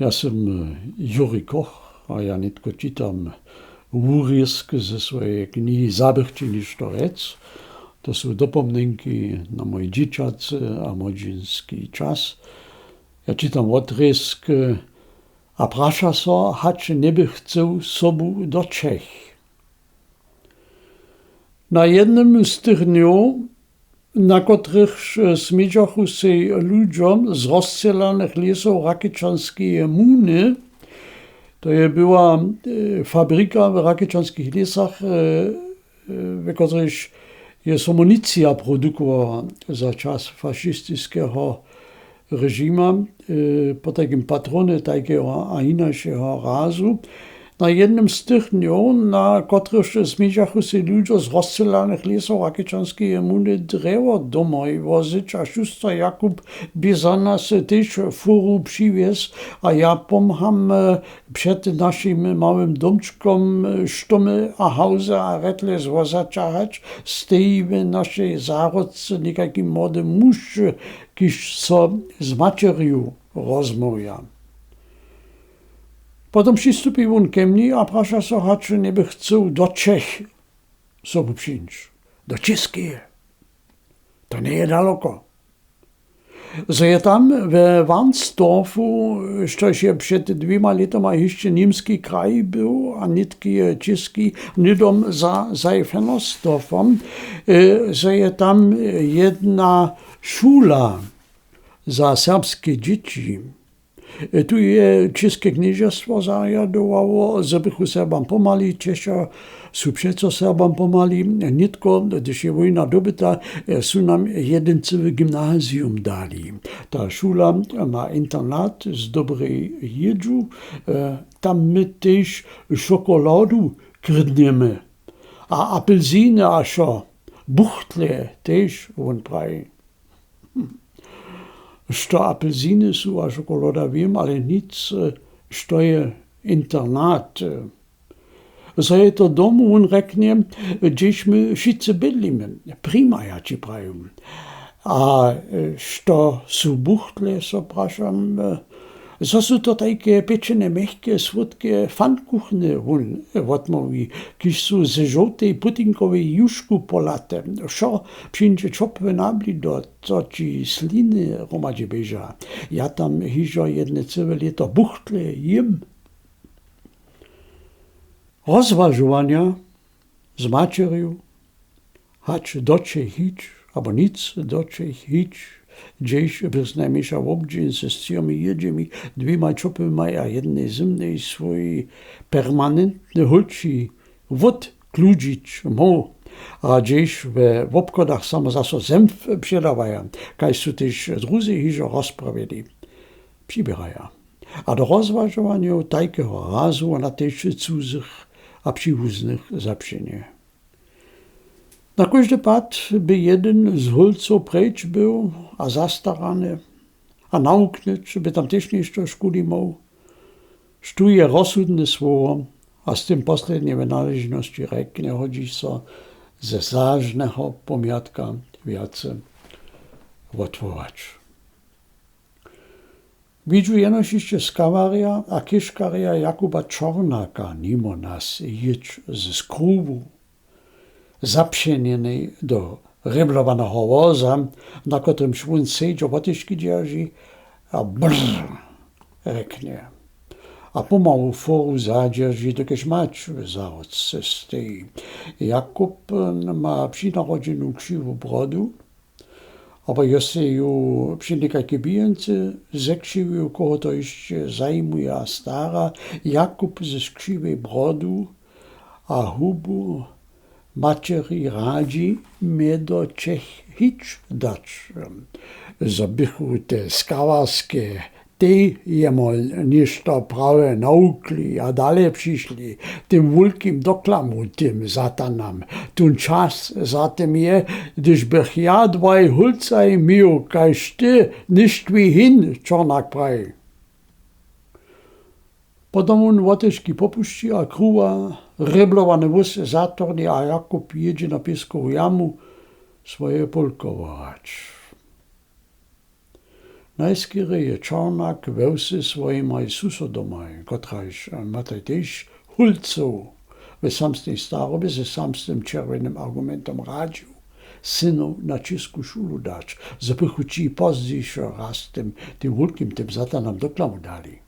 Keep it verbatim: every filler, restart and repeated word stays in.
Ja sym Juri Koch a ja nětko čitam wurězk ze swojej knihi Zaběrće něšto rjec. To su dopomnjenki na mój dźěćacy a młodźinski čas. Ja čitam wotrězk: A praša so, hač njeby chcył sobu do Čech. Na jednym z tych dnjow, na kotrychž smědźachu sej ludźom z rozscylanych lěsow Rakečanskeje muny, to je była fabrika w Rakečanskich lěsach, we kotrychž je so municija produkowała za čas fašistiskeho režima, potajkim patrony tajkeho a hinašeho razu. Na jednym z tych dnjow, na kotrychž smědźachu sej ludźo z rozscylanych lěsow Rakečanskeje muny drjewo domoj wozyć, a šuster Jakub bě za nas tež furu přiwjez, a ja pomham před našim małym domčkom štomy a hałzy a retle zwozaćahać, steji w našej zahrodce někajki młody muž, kiž so z maćerju rozmołwja. Potom přistupi wón ke mni a praša so, hač njeby chcył do Čech sobu přińć. Do Čěskeje. To njeje daloko. Zo je tam we Warnsdorfu, štož je před dwěma lětoma hišće němski kraj był a nětki je čěski, hnydom za Seifenhausdorfom, zo je tam jedna šula za serbske dźěći. Tu je Čěske knježerstwo zarjadowało, zo bychu Serbam pomhali, Češi su přeco Serbam pomhali. Nětko, hdyž je wójna dobyta, su nam jedyn cyły gymnazium dali. Ta šula ma internat z dobrej jědźu. Tam my tež šokoladu krydnjemy. A apelsiny a wšo. Buchtle tež, wón praji. Što apelsiny su a šokoloda, wěm, ale nic, što je internat. Zo je to dom, wón rjeknje, hdźež my wšitcy bydlimy. Prima, ja ći praju. A što su buchtle, so prašam. Zo su to tajke pječene, mjechke, słódke Pfannkuchny, wón wotmołwi, kiž su ze žołtej putinkowej južku polate. Wšo přińdźe ćopłe na blido, to ći sliny hromadźe běža. Ja tam hižo jedne cyłe lěto buchtle jěm. Rozwažowanja z maćerju, hač do Čech hić, abo nic do Čech hić, hdźež běrznajmjeńša wobdźěl ze scyjomi jědźemi, dwěmaj ćopłymaj a jednej zymnej, swój permanentny hólči wót kludźić móhł, a hdźež we wobchodach samo zaso zemf předawaja, kaž su tež druzy hižo rozprawjeli, přiběraja. A do rozwažowanjow tajkeho razu wona tež cudzych a přiwuznych zapřehnje. Na kóždy pad by jedyn z hólcow preč był a zastarany, a nawuknyć by tam tež něšto škuli móhł. Štó je rozsudne słowo, a z tym poslednje w naležnosći rjeknje, hodźi so ze zažneho pomjatka wjace wotwołać. Widźu jenož hišće skawarja a chěžkarja Jakuba Čornaka nimo nas jěć z skruwu, zapřehnjenej do rěblowaneho woza, na kotrymž wón sedźo wotežki dźerži, a brr rjeknje. A pomału foru zadźerži, dokelž mać w zahrodce steji. Jakub ma přinarodźenu křiwu brodu, abo jo sej ju při někajkej běhence zekřiwił, koho to hišće zajimuje a stara. Jakub z křiwej brodu a hubu maćeri radźi, mje do Čech hić dać, zo bychu te skawarske, tej jemol něšto prawe nawukli a dale přišli, tym wulkim doklamu, tym zatanam. Tón čas za tym je, hdyž bych ja dwaj hólcaj měł kaž ty, něštwi hin, Čornak praji. Potom wón wotežki popušći a kruwa, rěblowany wóz zatorni a Jakub jědźe na pěskowu jamu swoje pólko wohrać. Najskerje je čornak we wsy swojimaj susodomaj, kotraž mataj tež hólcow, we samsnej starobje ze samsnym čerwjenym argumentom radźił synow na čěsku šulu dać, zo bychu ći pozdźišo raz tym, tym wulkim, tym satanam do klamu dali.